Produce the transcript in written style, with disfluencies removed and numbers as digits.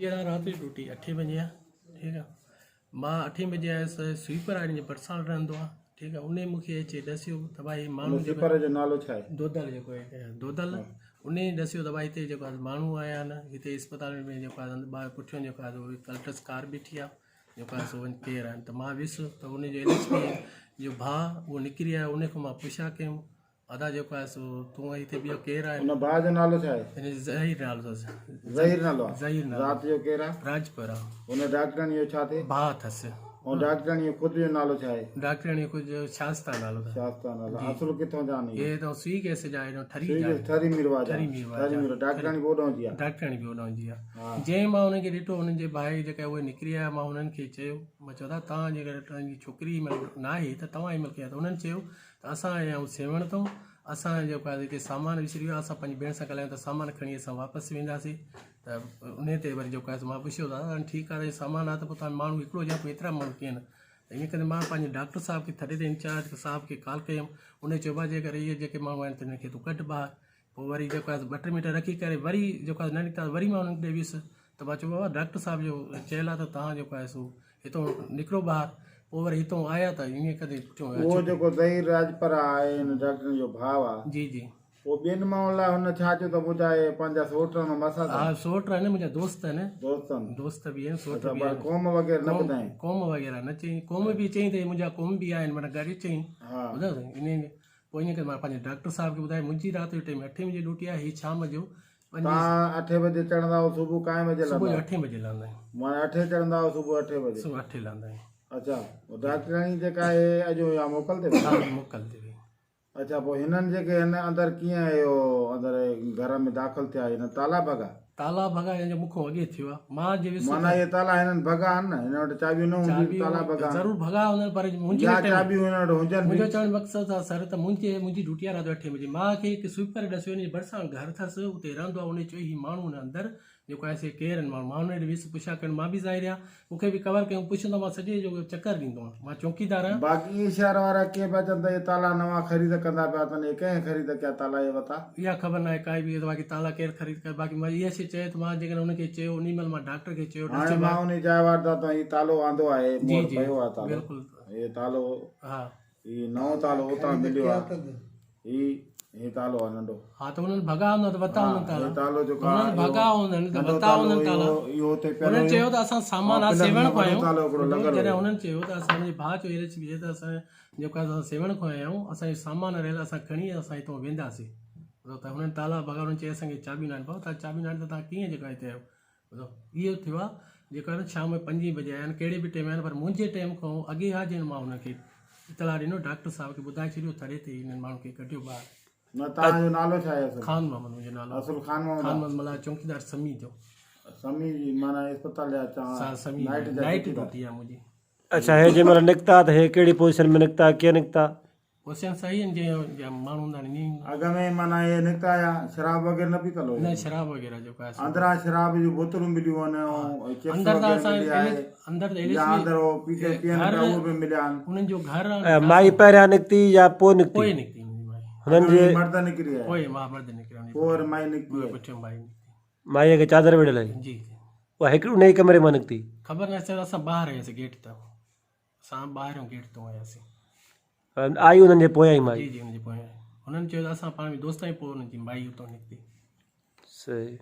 ڄڻا رات جي ڊيوٽي اٺين بجي آ ٺيڪ آ مان اٺين بجي آيس سوئيپر آهي ان جي ڀرسان رهندو آ ٺيڪ آ انهي مون کي اچي ڏسيو ته ڀائي هي ماڻهو ان سوئيپر جو نالو ڇا آهي؟ دودل جيڪو آهي دودل انهي ڏسيو ته ڀائي هتي جيڪو آهي ماڻهو آيا آهن هتي اسپتال ۾ جيڪو آهي ٻاهر پٺيون جيڪو آهي ڪلٽس ڪار بيٺي آ جيڪو آهي سو ڪير آهن ته مان ويس ته ان جو ايل ايڇ پي جو ڀاء اهو نڪري آيو ان کان مان پڇا ڪيم ادا جيڪو آهي سو تون هتي ٻيو ڪير آهي؟ ان ڀاء جو نالو ڇا آهي؟ هن جو ظهير نالو اٿس. ظهير نالو آهي. ظهير نالو. ذات جو ڪير آهي؟ راڄپر آهي. ان ڊاڪٽرڻي جو ڇا ٿئي؟ ڀاء اٿس. ان ڊاڪٽرڻي جو خود جو نالو ڇا آهي؟ ڊاڪٽرڻي خود جو شائسته نالو اٿس. شائسته نالو. اصل ڪٿون جا آهن اهي؟ اهي ته سوئي گئس جا آهن ٺري جا. ٺري ميرواهه جا. ٺري ميرواهه ٺري ميرواهه. ڊاڪٽرڻي به اوڏانهن جي آهي. ڊاڪٽرڻي به اوڏانهن جي آهي. جنهن مان انهن کي ڏٺو انهن جي ڀاء جيڪا اهي نڪري آيا مان انهن کي چيو مان چيو ادا توهان جيڪڏهن توهان جي ڇوڪري هن مهل ناهي ته توهان هن مهل ڪيئن ته انهن چيو ته اسان آيا آهيون سيوهڻ تون، اسان جيڪو آهي هتي سامان وسري ويو آهي، اسان پنهنجي ڀيڻ سان ڳالهايون ته سامان کڻي اسان واپس وينداسين ته انهي تي وري جيڪو آهي سو مان پڇيو دادا هاڻي ٺيڪ آهي سامان آهي ته پوء توهان ماڻهو هڪڙو يا پوء ايترا ماڻهو ڪيئن نه ته ائين ڪندي مان پنهنجي ڊاڪٽر صاحب کي ٿڏي تي انچارج صاحب کي ڪال ڪيم انهي چيو ڀاء جيڪر اهي جيڪي ماڻهو آهن تن کي تون ڪڍ ٻاهر پوء وري جيڪو آهي ٻه ٽي منٽ رکي ڪري وري جيڪو آهي نه نڪتا وري مان انهن ڏي ويس ته مان چيو بابا ڊاڪٽر صاحب جو چيل آهي ته توهان جيڪو آهي سو هتو نڪرو ٻاهر پوء وري هتو آيا ته ائين ڪندي پٺيون اهو جيڪو ظهير راڄپر آهي هن ڊاڪٽرن جو ڀاء آهي. جي جي. پوء ٻين ماڻهن لاء هن ڇا چيو ته منهنجا اهي پنهنجا سوٽ آهن مسات آهن. ها سوٽ آهن منهنجا دوست آهن. دوست آهن. دوست به آهن سوٽ به آهن. پر قوم وغيره نه ٻڌائين. قوم وغيره نه چئين قوم به چئين ته منهنجا قوم به آهن معنيٰ گڏ چئين ٻڌايو سائين انهي پوء ائين ڪري مان پنهنجي ڊاڪٽر صاحب کي ٻڌايو منهنجي رات جو ٽيم اٺين بجي ڊيوٽي آهي هي شام جو توهان اٺين بجي چڙهندا آهيو صبح ڪائين بجي لهندا صبح جو اٺين بجي لهندا آهيون. معنيٰ اٺين چڙهندا آهيو صبح اٺين بجي. صبح اٺين لهندا آهيون. اڇا پوء ڊاڪٽرياڻي جيڪا آهي اڄ اها موڪل تي وئي؟ ها موڪل تي وئي. اڇا پوء هنن جيڪي هن اندر ڪيئن اهو اندر گهر ۾ داخل ٿيا هن تالا ڀڳا؟ تالا ڀڳا يا جو مون کان اڳي ٿيو آهي مان جي ويس معنيٰ اهي تالا هنن ڀڳا آهن نه هن وٽ چاٻيون نه هونديون ته تالا ڀڳا آهن. ضرور ڀڳا هوندن پر منهنجي يا چاٻيون هن وٽ هجن به. منهنجو چوڻ جو مقصد آهي سر ته منهنجي منهنجي ڊيوٽي آهي رات جو اٺين بجي مان کي هڪ سوئيپر ڏسيو ان جي ڀرسان گهر اٿس اتي رهندو آهي ان چيو هي ماڻهو هن اندر جيڪو آهي سي ڪير آهن ماڻهو مان انهن ڏي ويس پڇا ڪرڻ مان به ظاهر آهيان مون کي به ڪور ڪيون پڇندو مان سڄي جو چڪر ڏيندو آهيان مان چوڪيدار آهيان. باقي اهي شهر وارا ڪي پيا چون ته اهي تالا نوان خريد ڪندا پيا اچن اهي ڪنهن خريد ڪيا تالا اهي وتا. اها خبر ناهي ڪائي به باقي تالا ڪير خريد ڪيا باقي مان اها شي چئي ته مان جيڪڏهن انهن کي چيو انهي مهل مان ڊاڪٽر کي چيو هاڻي مان انهي جاء واردات تان هي تالو آندو آهي مون جي وٽ جي پيو آهي تالو بلڪل هي تالو ها هي نئون تالو اتان مليو آهي هي هي تالو آهي ننڍو. ها ته انهن ڀڳا هوندا ته وتا هوندن تالا. هي تالو جيڪو آهي انهن ڀڳا هوندن ته وتا هوندن تالا. اهو اتي پيل انهن هيو. چيو ته اسان سامان آ سيوهڻ کان آيا وڏو تالو هڪڙو لڳل هيو. جڏهن انهن چيو ته اسان جي ڀاء چيو ايل ايڇ بي جي ته اسان جيڪو آهي اسان سيوهڻ کان آيا آهيون اسان جو سامان رهيل اسان کڻي اسان هتان وينداسين ٻڌو ته هنن تالا ڀڳا انهن چيو اسان کي چاٻيون ناهن بابا توهان چاٻيون ناهن ته توهان ڪيئن جيڪو آهي هتي آيو ٻڌو اهو ٿيو آهي جيڪو آهي نه شام جو پنجين بجي آيا آهن ڪهڙي به ٽيم آيا آهن پر منهنجي ٽيم کان اڳي ها جنهن مان هنن کي اطلاع ڏنو ڊاڪٽر صاحب کي ٻڌائي ڇڏيو ٿري تي هنن ماڻهن کي ڪڍيو ٻاهر. نه توهان جو نالو ڇا آهي اصل؟ خان محمد منهنجو نالو اصل خان محمد خان محمد ملاح چونڪيدار سمي جو. سمي جي معنيٰ اسپتال جا چان سمي نائٽ ڊيوٽي آهي منهنجي. اڇا هي جنهن مهل نڪتا ته هي ڪهڙي پوزيشن ۾ نڪتا ڪيئن نڪتا؟ پوزيشن صحيح آهن جنهن جا ماڻهو هوندا آهن ائين اڳ ۾ معنيٰ اهي نڪتا يا شراب وغيره نه پيتل هئي نه شراب وغيره جيڪو آهي اندران شراب جون بوتلون مليون آهن ۽ چپس اندر ته وغيره اسان ملي آهي اندر ته يا اندر هو پيتي پيئن پيا اهي به مليا آهن انهن جو گهر آهي مائي پهريان نڪتي يا پوء نڪتي؟ پوء نڪتي منهنجي مائي هنن جي مرد نڪري آيا پوء مان مرد نڪري آيا پوء وري مائي نڪتي آهي پٺيان مائي نڪتي مائيء کي چادر ويڙهيل هئي جي اها هڪ انهيء ڪمري مان نڪتي؟ خبر ناهي سر اسان ٻاهر آياسين گيٽ تان اسان ٻاهريون گيٽ تان آياسين. آئي انهن جي پويان ئي مائي. جي جي انهن جي پويان آئي. هنن چيو ته اسان پاڻ ۾ دوست آهيون پوء انهن جي مائي اتان نڪتي. صحيح.